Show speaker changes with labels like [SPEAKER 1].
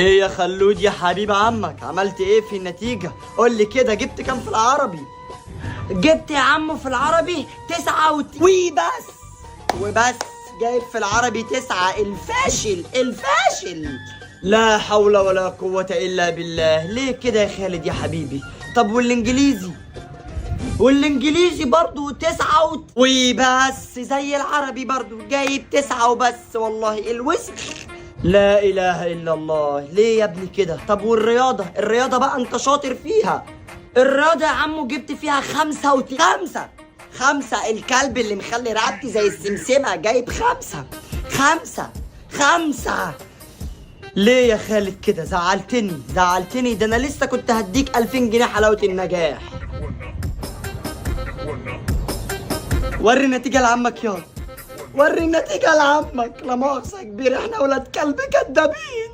[SPEAKER 1] ايه يا خلود يا حبيب عمك، عملت ايه في النتيجة؟ قول لي كده، جبت كام في العربي؟ جبت يا عمو في العربي 9 وبس. وبس جايب في العربي 9. الفاشل الفاشل، لا حول ولا قوة إلا بالله. ليه كده يا خالد يا حبيبي؟ طب والإنجليزي؟ والإنجليزي برضو 9 وبس زي العربي، برضو جايب 9 وبس. والله الوسخ، لا إله إلا الله. ليه يا ابني كده؟ طب والرياضة؟ الرياضة بقى أنت شاطر فيها. الرياضة يا عمو جبت فيها 5 5 5. الكلب اللي مخلي رقبتي زي السمسمة جايب 5 5 5. ليه يا خالد كده؟ زعلتني زعلتني، ده أنا لسه كنت هديك 2000 جنيه حلاوة النجاح. وري النتيجة لعمك ياض، وري النتيجة لعمك. لا مؤاخذة يا كبير، احنا ولاد كلب كدابين.